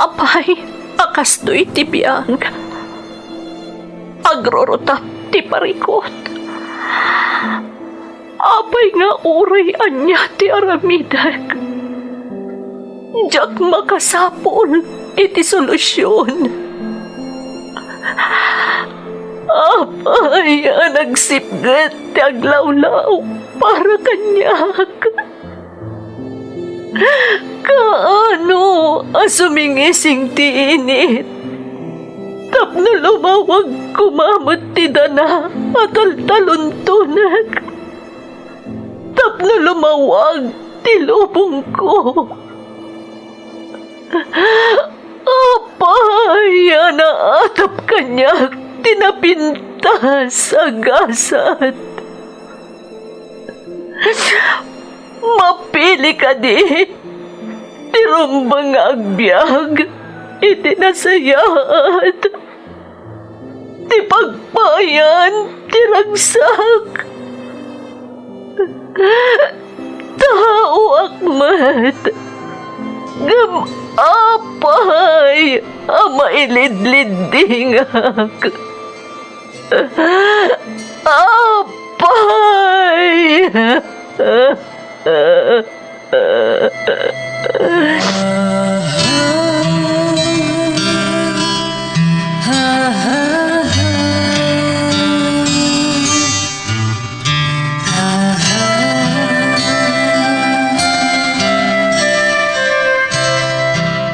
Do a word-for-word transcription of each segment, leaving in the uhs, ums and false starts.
Apay a kastoy ti biag? Agrurutap ti parikut. Apay nga uray ania ti aramidek, diak makasapul iti solusion. Apay a nagsipget ti aglawlaw para kaniak? Kaano a sumingising ti init tapno lumawag koma met ti dana a taltaluntonek? Tapno lumawag ti lubongko. Apay a naatap kaniak ti napintas a gasat? Mapili kadi ti rumbeng nga agbiag iti nasayaat ti pagpayan ti ragsak. Taoak met, ngem apay a mailidliddingak? Apay!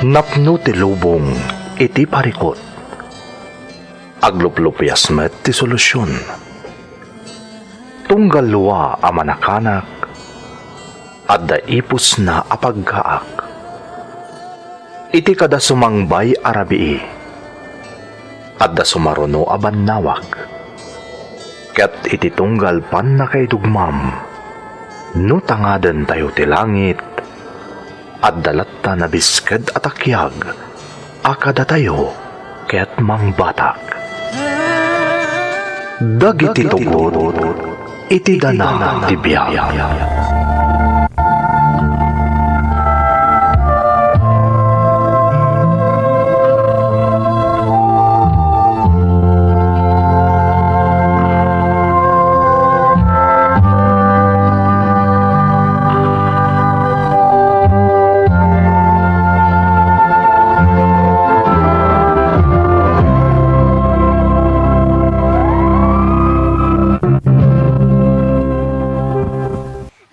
Napno ti lubong iti parikut. Agluplupias met ti solusion. Tunggal lua a manakanak, adda ipusna a paggaak. Iti kada sumangbay a rabii, adda sumaruno a bannawag. Ket iti tunggal pannakaidugmam, no tangadentayo ti langit, adda latta nabisked a takiag a kadatayo ket mangbatak. Dagiti tugot iti dana ti biag.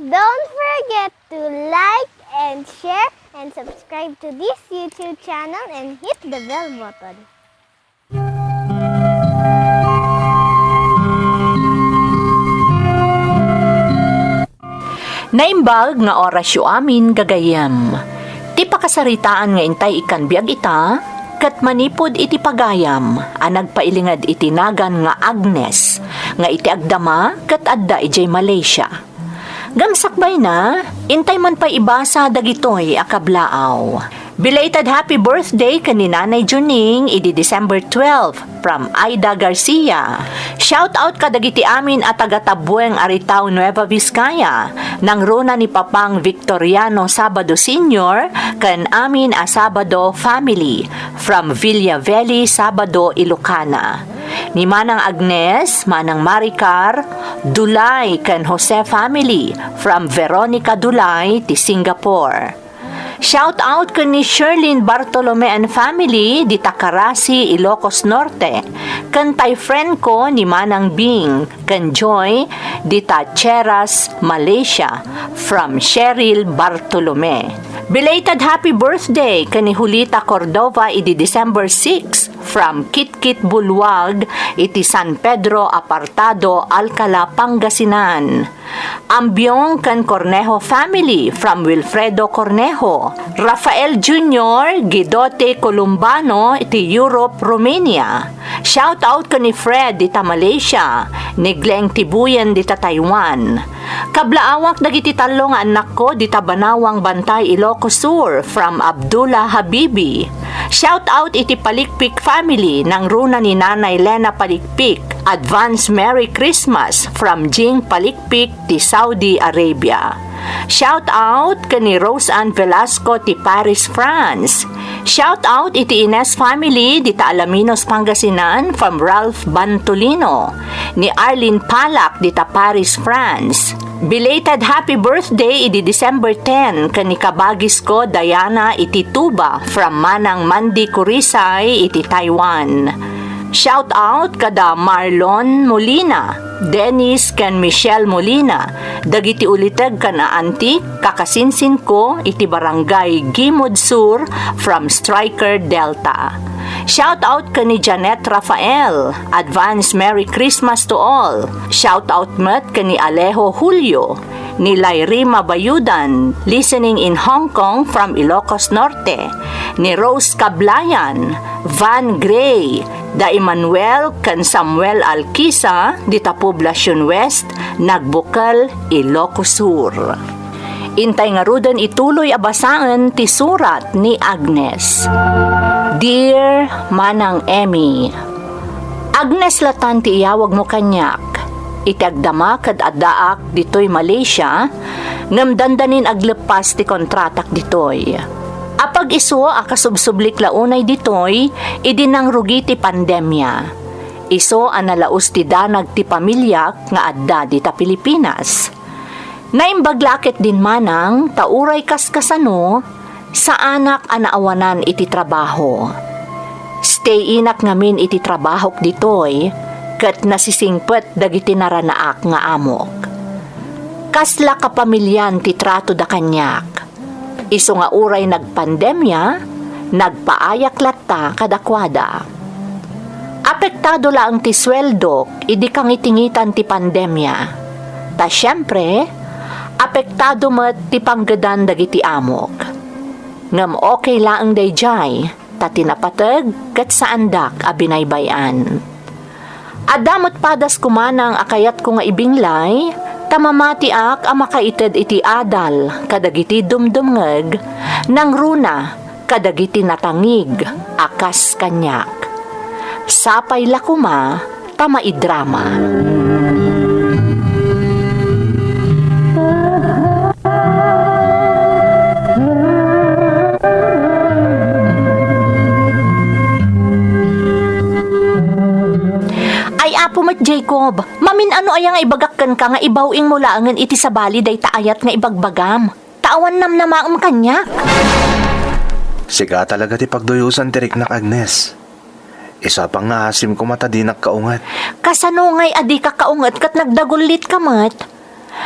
Don't forget to like and share and subscribe to this YouTube channel and hit the bell button. Naimbag nga orasyo amin, gagayyem. Ti pakasaritaan nga intay ikkan biag ita, ket manipud iti pagayam a nagpailinged iti nagan nga Agnes, nga iti agdama ket adda idiay Malaysia. Ngem sakbayna, intay man pay ibasa dagitoy a kablaaw. Belated happy birthday ken ni Nanay Juning idi December twelve, from Aida Garcia. Shout out kadagiti amin a taga Tabueng, Aritao, Nueva Vizcaya, nangruna ni Papang Victoriano Sabado Senior ken amin a Sabado family, from Villa Veli, Sabado, Ilocana. Ni Manang Agnes, Manang Maricar, Dulay ken Jose family, from Veronica Dulay ti Singapore. Shout out ken ni Sherlyn Bartolome and family dita Carasi, Ilocos Norte, ken tay friend ko ni Manang Bing ken Joy dita Cheras, Malaysia, from Cheryl Bartolome. Belated happy birthday ken ni Julita Cordova idi December six, from Kitkit Bulwag iti San Pedro Apartado, Alcala, Pangasinan. Ambiong ken Cornejo family from Wilfredo Cornejo, Rafael Junior Gidote Columbano iti Europe, Romania. Shout out ken ni Fred dita Malaysia, ni Gleng Tibuyen dita Taiwan. Kablaawak dagiti tallo nga annakko dita Banawang Bantay, Ilocos Sur, from Abdullah Habibi. Shout out iti Palikpik family, nangruna ni Nanay Lena Palikpik. Advance Merry Christmas from Jing Palikpik ti Saudi Arabia. Shout out ken ni Rose Ann Velasco ti Paris, France. Shout out iti Ines family dita Alaminos, Pangasinan from Ralph Bantolino, ni Arlene Palak dita Paris, France. Belated happy birthday idi December ten ken ni kabagisko Diana iti Tuba from Manang Mandy Kurisay iti Taiwan. Shout out kada Marlon Molina, Dennis ken Michelle Molina, dagiti uliteg ken aanti, kakasinsinko iti Barangay Gimod Sur from Striker Delta. Shout out ken ni Janet Rafael, advance Merry Christmas to all. Shout out met ken ni Alejo Julio, ni Lairima Bayudan, listening in Hong Kong from Ilocos Norte, ni Rose Kablayan, Van Gray, da Emmanuel ken Samuel Alkisa dita Poblacion West, Nagbukel, Ilocos Sur. Intay ngaruden ituloy a basaen ti surat ni Agnes. Dear Manang Emmy, Agnes latan ti iyawagmo kaniak. Iti agdama ket addaak ditoy Malaysia, ngem dandanin agleppas ti kontratak ditoy. Apag isu a kasubsublik la unay ditoy idi nangrugi ti pandemia. Isu a nalaus ti danag ti pamiliak nga adda dita Pilipinas. Naimbag la ket din manang ta uray kaskasano, saanak a naawanan iti trabaho. Stay-inak ngamin iti trabahok ditoy, ket nasisingpet dagiti naranaak nga amok. Kasla kapamilian ti tratoda kaniak. Isu nga uray nagpandemia, nagpaayak latta kadakuada. Apektado laeng ti sueldok idi kangitingitan ti pandemia. Ta siempre, apektado met ti panggedan dagiti amok. Ngem okay laeng daydiay, ta ti napateg ket saandak a binaybay-an. Adda met padas kumanang a kayatko nga ibinglay, ta mamatiak a makaited iti adal kadagiti dumdumngeg, nangruna kadagiti natangig a kas kaniak. Sapay la koma ta maidrama. Ay, apo met, Jacob, mamin-ano aya nga ibagak kenka nga ibaw-ingmo laengen iti sabali dayta ayat nga ibagbagam? Ta awan namnamaem kaniak. Sika talaga ti pagduyosan ti riknak, Agnes. Isu a pangngaasim koma ta dinak kaunget. Kasano ngay a dika kaunget ket nagdagullitka met?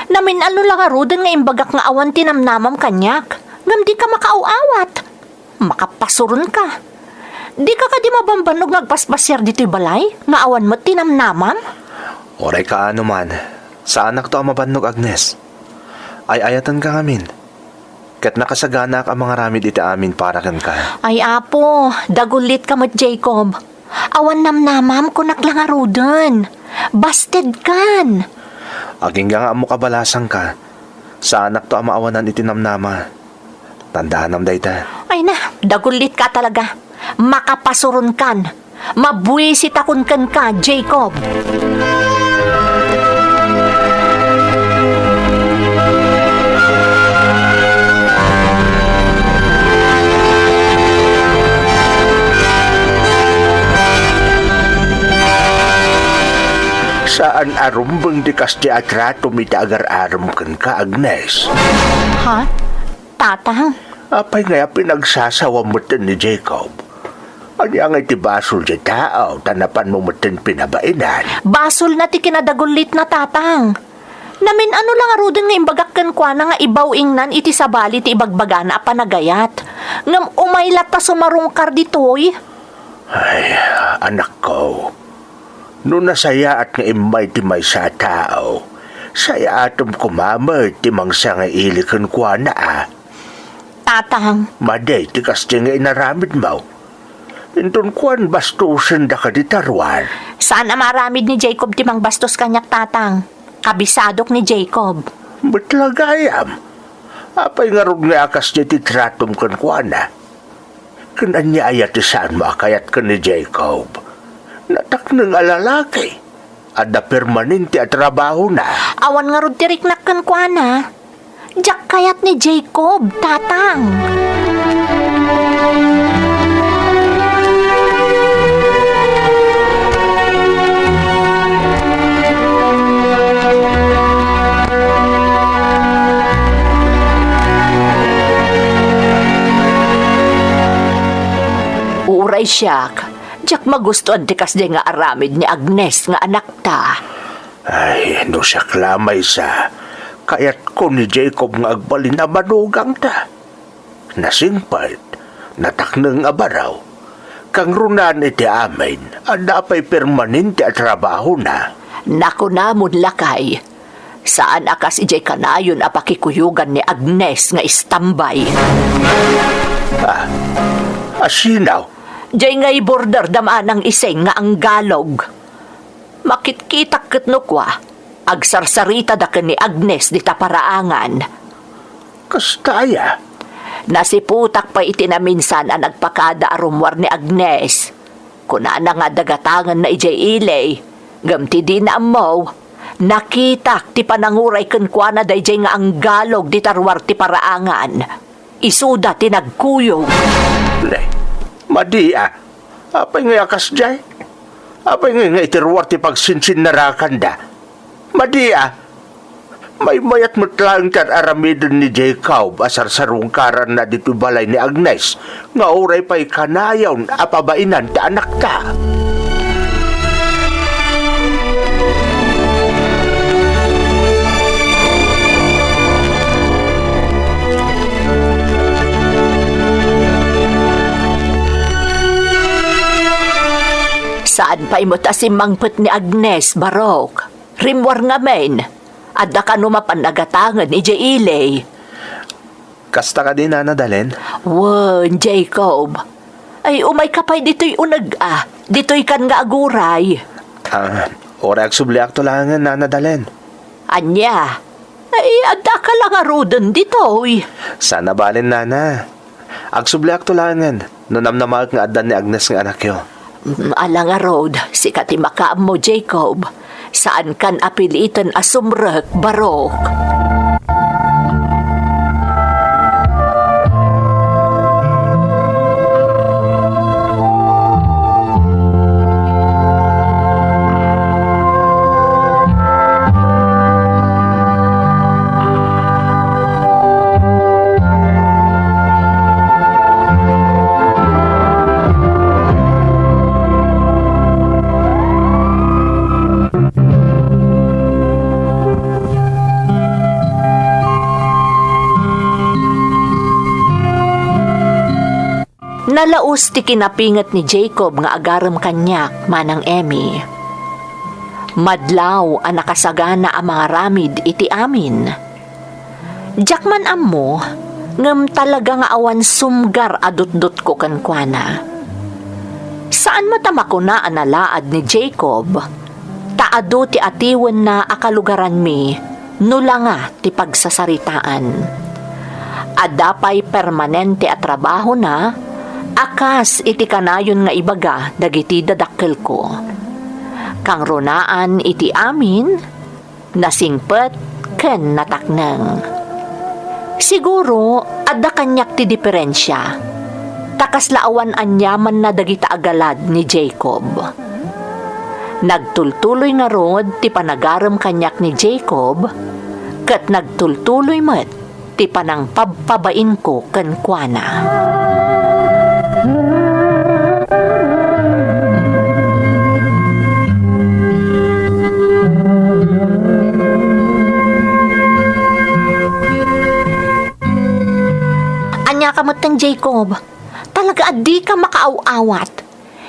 Namin-ano la ngaruden nga imbagak nga awan ti namnamam kaniak, ngem dika makaaw-awat. Makapasuronka. Dika kadi mabambannog nga agpaspasiar ditoy balay nga awan met ti namnamam? Uray kaano man, saanakto a mabannog, Agnes. Ay-ayatenka ngamin. Ket nakasaganaak a mangaramid iti amin para kenka. Ay, Apo, dagullitka met, Jacob. Awan namnamam, kunak la ngaruden. Bastedkan. Agingga nga ammok a balasangka. Saanakto a maawanan iti namnama. Tandaanam dayta. Ay na, dagullitka talaga. Makapasuronkan. Mabuisitakon kenka, Jacob. Saan a rumbeng ti kasta a tratom iti agar-arem kenka, Agnes. Ha? Tatang? Apay ngay a pinagsasawam metten ni Jacob? Ania ngay ti basol ti tao ta napanmo metten pinabainan? Basolna ti kinadagullitna, Tatang. Namin-ano la ngaruden nga imbagak kenkuana nga ibaw-ingnan iti sabali ti ibagbagana a panagayat. Ngem umay latta sumarungkar ditoy. Ay, anakko, no nasayaat nga immay ti maysa a tao, sayaat koma met ti mangsangaili kenkuana a. Tatang. Madi ti kasta nga inaramidmo. Inton kuan, bastosen daka dita ruar. Saan a maaramid ni Jacob ti mangbastos kaniak, Tatang. Kabisadok ni Jacob. Met la gayam. Apay ngarud nga a kasta ti tratom kenkuana? Ken ania aya ti saanmo a kayat ken ni Jacob? Natakneng a lalaki. Adda permanente a trabahona. Awan ngarud ti riknak kenkuana. Diak kayat ni Jacob, Tatang. Uray siak, diak magustuan ti kasdiay nga aramid ni Agnes nga anakta. Ay, no siak la maysa, kayatko ni Jacob nga agbalin a manugangta. Nasingpet, natakneng a baro. Kangrunaan iti amin, adda pay permanente a trabahona. Nakunamon, lakay, saan a kas idiay kanayon a pakikuyogan ni Agnes nga istambay. Ah, asino? Diay ngay border da Manang Iseng nga anggalog. Makitkitak ket no kua, agsarsarita da ken ni Agnes dita paraangan. Kasta aya? Nasiputak pay iti naminsan a nagpakada a rummuar ni Agnes. Kunana nga dagatangenna idiay ili, ngem ti dina ammo, nakitak ti pananguray kenkuana daydiay nga anggalog dita ruar ti paraangan. Isuda ti nagkuyog. Ne, madi a. Apay ngay a kasdiay? Apay ngay nga iti ruar ti pagsinsinnarakanda? Madi a. Maymayat met laeng ti ar-aramiden ni Jacob a sarsarungkaranna ditoy balay ni Agnes nga uray pay kanayon a pabainan ti anakta. Saan pay met a simmangpet ni Agnes, Barok. Rimmuar ngamin, adda kano mapan nagatangen idiay ili. Kasta kadi, Nana Dalen? Wen, Jacob. Ay, umayka pay ditoy uneg a. Ditoykan nga aguray. Ah, uray agsubliakto laengen, Nana Dalen. Ania? Ay, addaka la ngaruden ditoy. Saan a bale, Nana. Agsubliakto laengen no namnamaek nga addan ni Agnes nga anakyo. Mm, ala ngarud, sika ti makaammo, Jacob. Saankan a piliten a sumrek, Barok. Nalaus ti kinapinget ni Jacob nga agarem kaniak, Manang Emmy. Madlaw a nakasagana a mangaramid iti amin. Diak man ammo, ngem talaga nga awan sumgar a dutdotko kenkuana. Saan met a makuna a nalaad ni Jacob, ta adu ti atiwenna a kalugaranmi no la nga ti pagsasaritaan. Adda pay permanente a trabahona a kas iti kanayon nga ibaga dagiti dadakkelko. Kangrunaan iti amin, nasingpet ken natakneng. Siguro, adda kaniak ti diferensia, ta kasla awan aniamanna dagita a galad ni Jacob. Nagtultuloy ngarud ti panagarem kaniak ni Jacob, ket nagtultuloy met ti panangpabpabainko kenkuana. Ania ka metten, Jacob? Talaga a dika makaaw-awat.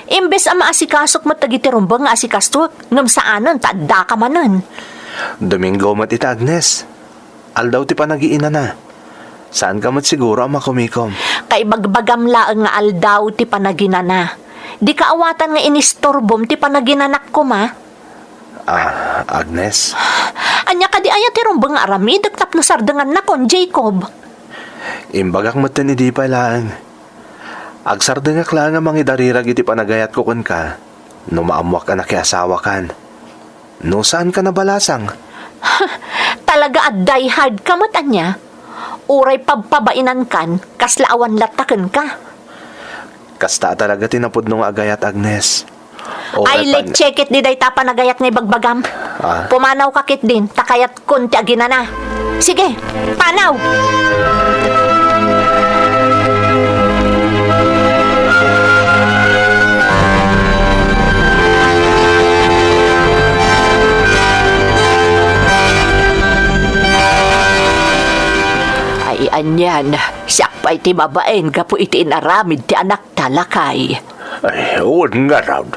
Imbes a maasikasok met dagiti rumbeng nga asikasok, ngem saanen ta addaka manen. Domingo met ita, Agnes. Aldaw ti panagiinana. Saanka met siguro a makumikom. Kaibagbagam laeng nga aldaw ti panaginana. Dika awatan nga inistorbom ti panaginanak koma. Ah, Agnes. Ania kadi aya ti rumbeng nga aramidek tapno sardengannakon, Jacob? Imbagak metten idi pay laeng. Agsardengak laeng a mangidarirag iti panagayatko kenka no maammoak a nakiasawakan. No saanka nabalasang. Talaga a die hard ka met ania? Uray pabpabainankan, kasla awan latta kenka. Kasta talaga ti napudno nga agayat, Agnes. Uray Ay, pan- let's check it di dayta panagayat nga ibagbagam. Ah. Pumanaw ka ketdin, ta kayatkon ti aginana. Sige, panaw! Ay, anian, siak pay ti mabain gapu iti inaramid ti anakta, lakay. Ay, wen ngarud.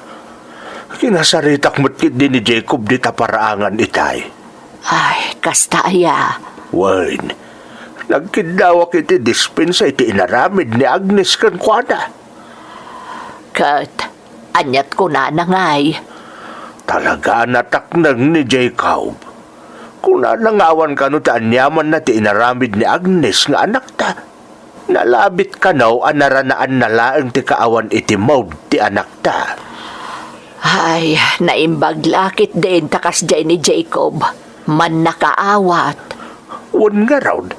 Kinasaritak met ketdi ni Jacob dita paraangan itay. Ay, kasta aya. Wen, nagkiddawak iti dispensa iti inaramid ni Agnes kenkuana. Ket, aniat kunana ngay? Talaga a natakneng ni Jacob. Kunana nga awan kano ti aniamanna ti inaramid ni Agnes nga anakta. Nalabit kano a naranaanna laeng ti kaawan iti maud ti anakta. Ay, naimbag la ketdin ta kasdiay ni Jacob. Mannakaawat. Wen ngarud,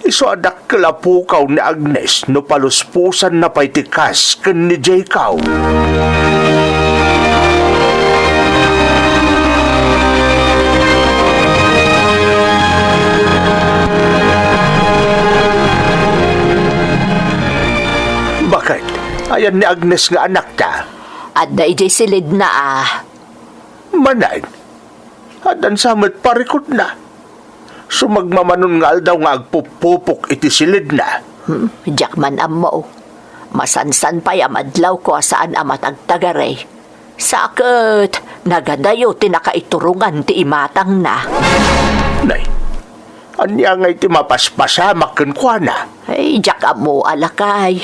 isu a dakkel a pukaw ni Agnes no palusposanna pay ti kas ken ni Jacob. Baket, ayan ni Agnes nga anakta? Adda idiay silidna a. Manen, addan sa met parikutna. Sumagmamanon nga aldaw nga agpupupok iti silidna. Hmm, diak man ammo. Masansan pay a madlawko a saan a matagtagari. Sa ket, nagadayo ti nakaiturongan ti imatangna. Nay, ania ngay ti mapaspasamak kenkuana? Ay, diak ammo a lakay.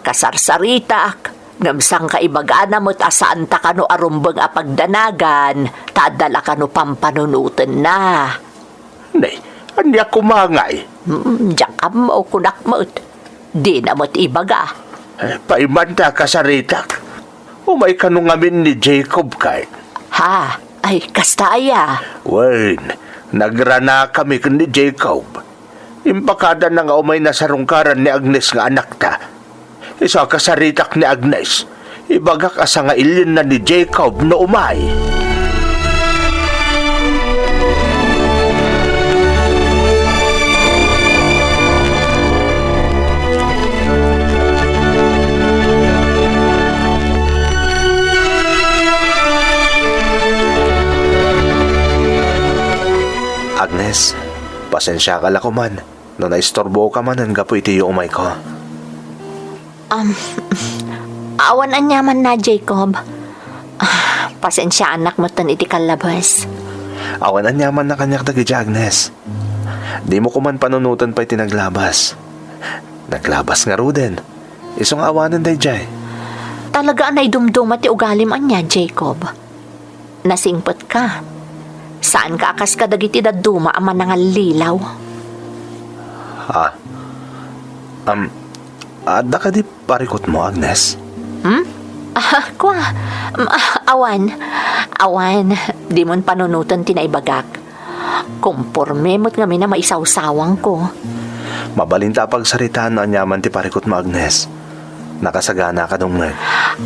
Kasarsaritak, ngem sangkaibagana met a saanta kano a rumbeng a pagdanagan, ta adda la kano pampanunotenna. Nay, ania koma ngay? Hmm, diak ammo, kunak met. Dina met ibaga. Eh, paimanta, kasaritak. Umay kano ngamin ni Jacob kay? Ha? Ay, kasta aya? Wen, nagranakami ken ni Jacob. Impakadanna nga umay nasarungkaran ni Agnes nga anakta. Isu a kasaritak ni Agnes, ibagak a sangailienna ni Jacob no umay. Agnes, pasensiaka la koman no naisturboka manen gapu iti iyo umayko. Um, awan aniamanna, Jacob. Ah, pasensiaanak metten iti kallabes. Awan aniamanna kaniak dagiti Agnes. Dimo koman panunoten pay ti naglabas. Naglabas ngaruden. Isu nga awanen daydiay. Talaga a naidumduma ti ugalim ania, Jacob. Nasingpetka. Saanka a kas kadagiti dadduma a manangallilaw. Ah. Am, adda kadi parikutmo, Agnes? Hmm? Ah, kua. Mm, ah, awan. Awan. Dimon panunoten ti naibagak. Komporme met ngamin a maisawsawangko. Mabalinta a pagsaritaan no aniaman ti parikutmo, Agnes. Nakasaganaka dumngeg.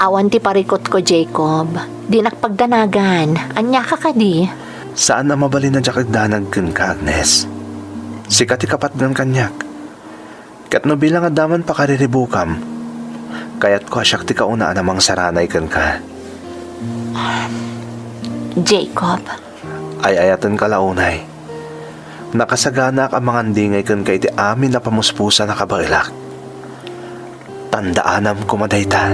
Awan ti parikutko, Jacob. Dinak pagdanagan. Aniaka kadi? Saan a mabalin a diak agdanag kenka, Agnes. Sika ti kapatgan kaniak. Ket no bilang adda man pakariribukam, kayatko a siak ti kaunaan a mangsaranay kenka. Jacob. Ay-ayatenka la unay. Nakasaganaak a mangandingay kenka iti amin a pamuspusan a kabaelak. Tandaanam koma dayta.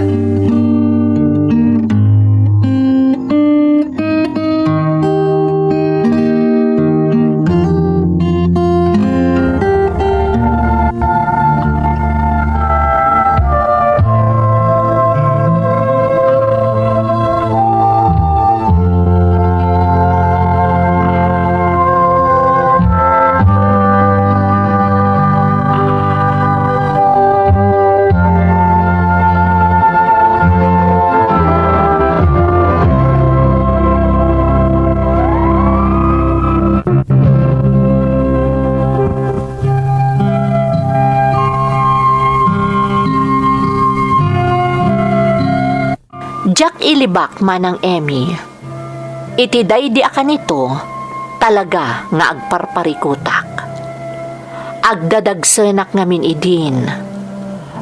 Ilibak, Manang Emmy. Iti daydi a kanito, talaga nga agparparikutak. Agdadagsenak ngamin idin.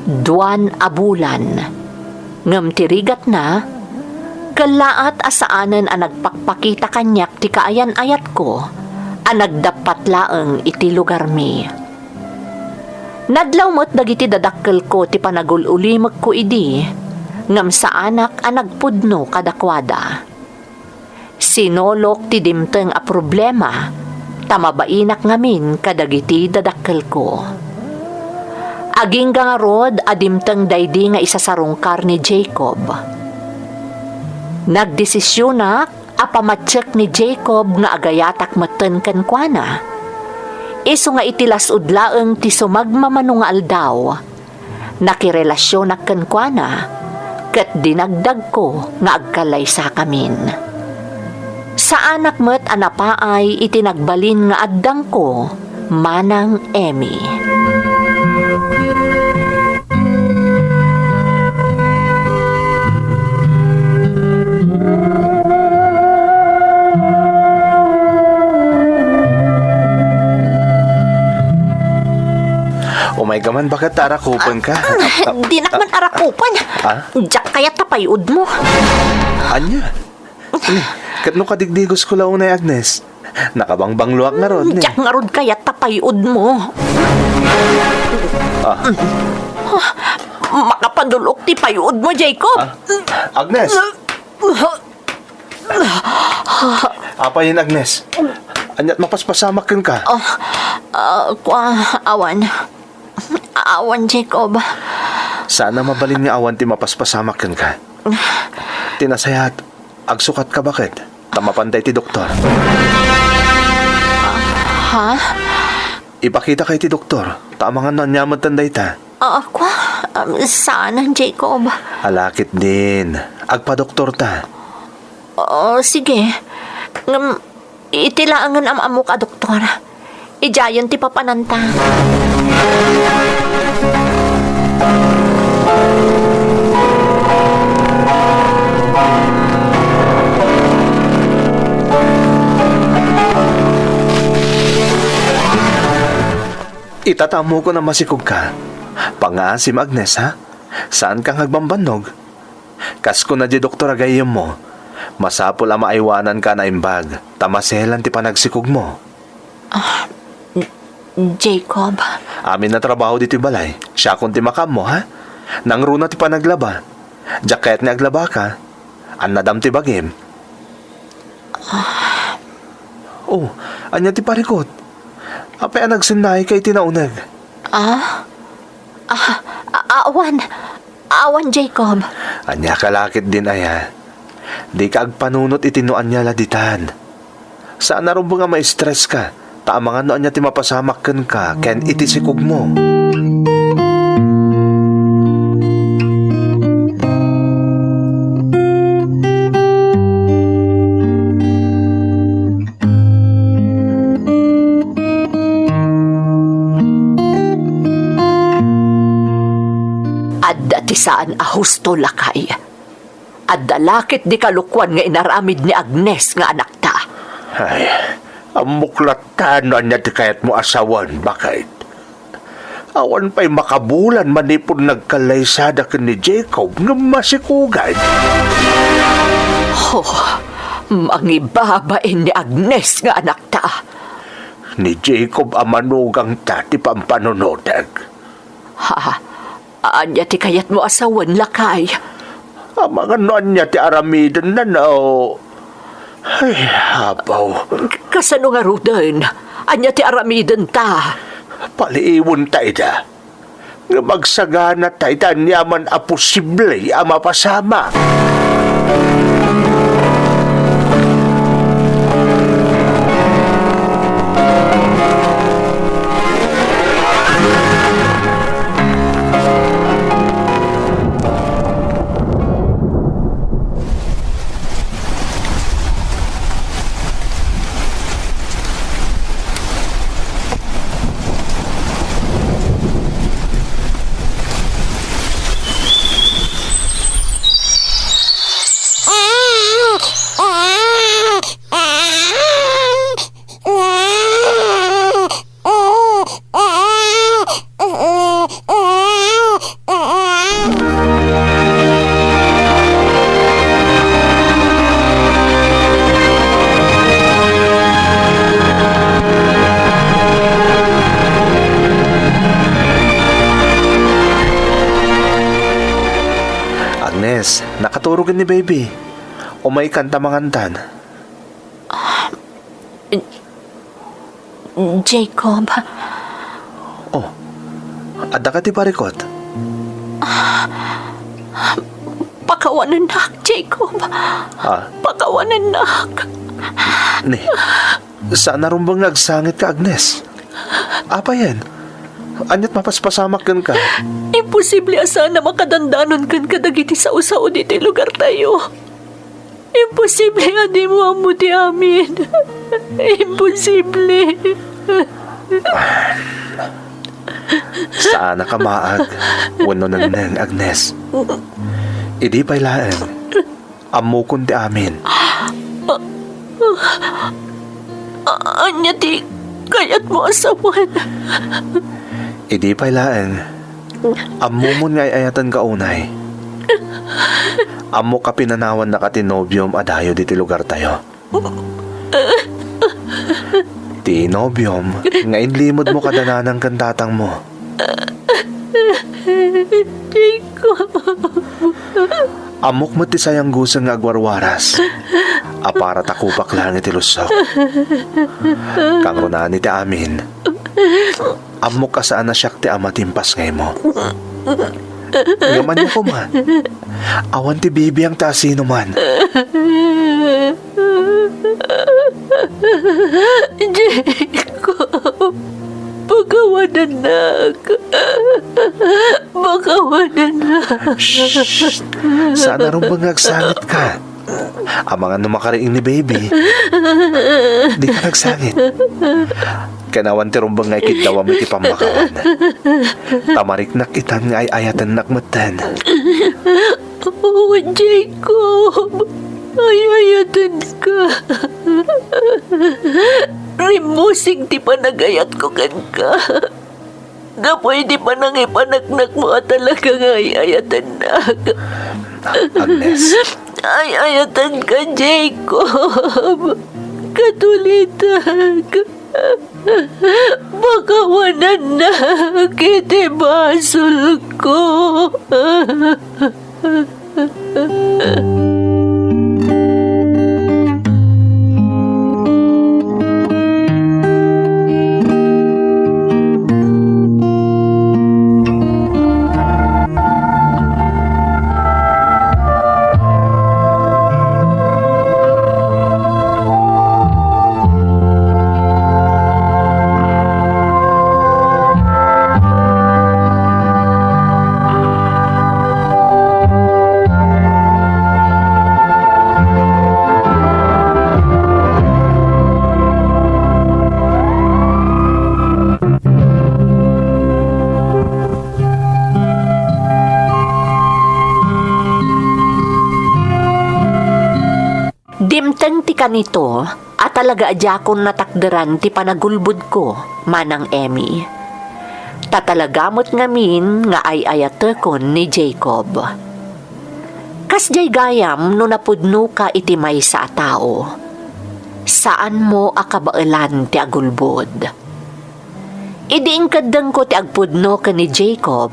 Duan a bulan. Ngem ti rigatna, kellaat a saanen a nagpakpakita kaniak ti kaayan-ayatko a nagdappat laeng iti lugarmi. Nadlaw met dagiti dadakkelko ti panagul-ulimekko idi, ngem saanak a nagpudno kadakuada. Sinolok ti dimteng a problema, ta mabainak ngamin kadagiti dadakkelko. Agingga ngarud a dimteng daydi nga isasarungkar ni Jacob. Nagdesisionak a pamatiek ni Jacob nga agayatak metten kenkuana. Isu nga iti las-ud laeng ti sumagmamano nga aldaw, nakirelasionak kenkuana, ket dinagdagko nga agkallaysakamin. Saanak met a napaay iti nagbalin nga addangko, Manang Emmy. Umay ka man, baket ta arakupenka? Ah, dinak man arakupen. Ah? Diak kayat ta pay-udmo. Ania? Ni, ket no kadigdigosko la unay, Agnes? Nakabangbangloak ngarud, ni. Diak ngarud kayat ta pay-udmo. Ah. Ah, makapadul-ok ti pay-udmo, Jacob. Ah? Agnes! Apay, Agnes? Ania't mapaspasamak kenka? Ah, ah, kua, awan. Awan, Jacob. Saan a mabalin nga awan ti mapaspasamak kenka. Ti nasayaat, agsukatka, baket? Ta mapantay ti doktor. Ha? Ipakitaka iti doktor, ta amangan no ania metten dayta. Ah, kua, um, saan, Jacob? Ala ketdin. Agpadoktorta. Oh, sige. Ngem, iti laengen am-ammok a doktor. Idiayen ti papananta. Ita ta ammokon a masikogka. Pangngaasim, Agnes, ha? Saanka nga agbambannog. Kas kuna diay doktor a gayyemmo, masapul a maaywananka a naimbag, ta maselan ti panagsikogmo. Ah, Jacob. Amin a trabaho ditoy balay, siakon ti makaammo, ha? Nangruna ti panaglaba. Diak kayat nga aglabaka. Annadam ti bagim. Ah. Oh, ania ti parikut? Apay a nagsennaayka iti nauneg? Ah? Ah, a-, awan. Awan, Jacob. Ania ka la ketdin aya? Dika agpanunot iti no ania la ditan. Saan a rumbeng a ma-stress ka, ta amangan no ania ti mapasamak kenka ken iti sikogmo. Adda ti saan a husto, lakay. Adda la ketdi kalokuan nga inaramid ni Agnes nga anakta. Ay, ammok latta no ania ti kayatmo a sawen, baket? Awan pay makabulan manipud nagkallaysada ken ni Jacob ngem masikogad. Oh, mangibabain ni Agnes nga anakta. Ni Jacob a manugangta ti pampanunotek. Ha? Ania ti kayatmo a sawen, lakay? Amangan no ania ti aramidenna, no? Ay, apaw. K-, kasano ngaruden? Ania ti aramidenta? Paliiwenta ida. Ngem agsaganata iti aniaman a posible a mapasamak. Nakaturog ni baby. Umaykan ta mangantan. Jacob. Oh, adda ka ti parikot? Pakawanennak, Jacob. Ah? Pakawanennak. Ni, saan a rumbeng nga agsangit ka, Agnes. Apayen? Aniat mapaspasamak kenka? Imposible a saan a makadandanon ken kadagiti sao-sao ditoy lugartayo. Imposible a dimo ammo ti amin. Imposible. Saan a kamaag wenno nengneng, Agnes. Idi pay laeng, ammokon ti amin. A-, ania ti kayatmo a sawen? Idi pay laeng, ammomon nga ay-ayatenka unay. Ammok a pinanawannaka ti nobiom a dayo ditoy lugartayo. Ti nobiom nga inlimedmo kada nanang ken tatangmo. Jacob. Ammok met ti sayangguseng nga agwarwaras a para ta kupak laeng iti lussok. Kangrunaan iti amin, ammok a saan a siak ti ama ti impasngaymo. Ngem ania koma? Awan ti bibiang ti asinoman. Jacob, pakawanennak. Pakawanennak. Shh! Saan a rumbeng nga agsangitka. Amangan no makariing ni baby. Dika agsangit. Ken awan ti rumbeng nga ikiddawam iti pammakawan. Ta mariknak itan nga ay-ayatennak metten. Oh, Jacob, ay-ayatenka. Rimmusig ti panagayatko kenka. Gapu iti panangipaneknekmo a talaga nga ay-ayatennak. Agnes. Ay-ayatenka, Jacob. Katulitak. Pakawanennak iti basolko. Dimteng ti kanito a talaga a diakon natakderan ti panagulbodko, Manang Emmy. Ta talaga met ngamin nga ay-ayatekon ni Jacob. Kasdiay gayam no napudnoka iti maysa a tao. Saanmo a kabaelan ti agulbod. Idi inkeddengko ti agpudno ken ni Jacob,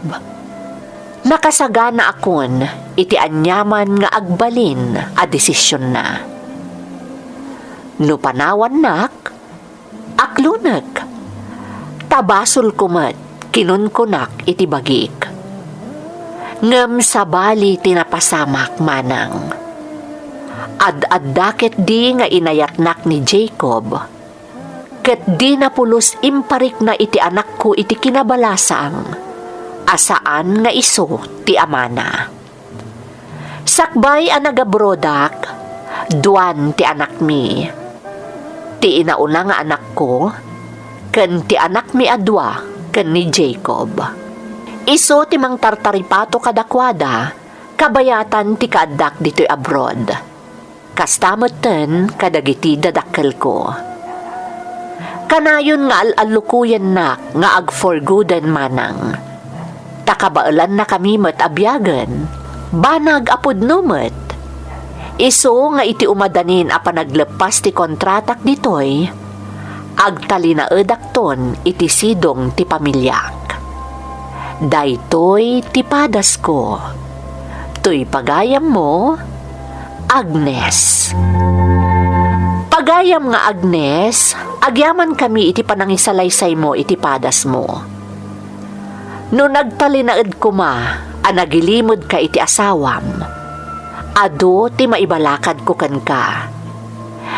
nakasaganaakon iti aniaman nga agbalin a desisionna. No panawannak, aklonek. Ta basolko met, kinunkunak iti bagik. Ngem sabali ti napasamak, Manang. Ad-adda ketdi nga inayatnak ni Jacob, ket dina pulos imparikna iti anakko iti kinabalasang a saan nga isu ti amana. Sakbay a nagabrodak, duan ti anakmi. Ti inauna nga anakko, ken ti anakmi a dua ken ni Jacob. Isu ti mangtartaripato kadakuada, kabayatan ti kaaddak ditoy abroad. Kasta metten kadagiti dadakkelko. Kanayon nga al-allukoyennak nga agforgoden, Manang. Ta kabaelannakami met a biagen, banag a pudno met. Isu nga iti umadanin a panagleppas ti kontratak ditoy, agtalinaedakton iti sidong ti pamiliak. Daytoy ti padasko. Toy pagayammo, Agnes. Pagayam nga Agnes, agyamankami iti panangisalaysaymo iti padasmo. No nagtalinaed koma a nagilimedka iti asawam, adu ti maibalakadko kenka.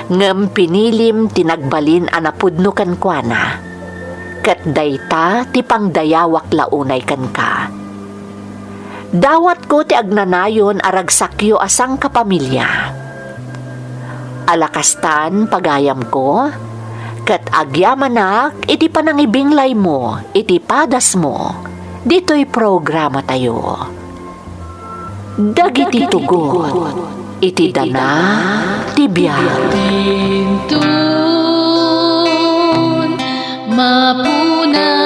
Ngem pinilim ti nagbalin a napudno kenkuana, ket dayta ti pangdayawak la unay kenka. Dawatko ti agnanayon a ragsakyo a sangkapamilya. Ala kastan, pagayamko, ket agyamanak iti panangibinglaymo iti padasmo ditoy programatayo. Dagiti tugot iti dana ti biag. Intun mapuna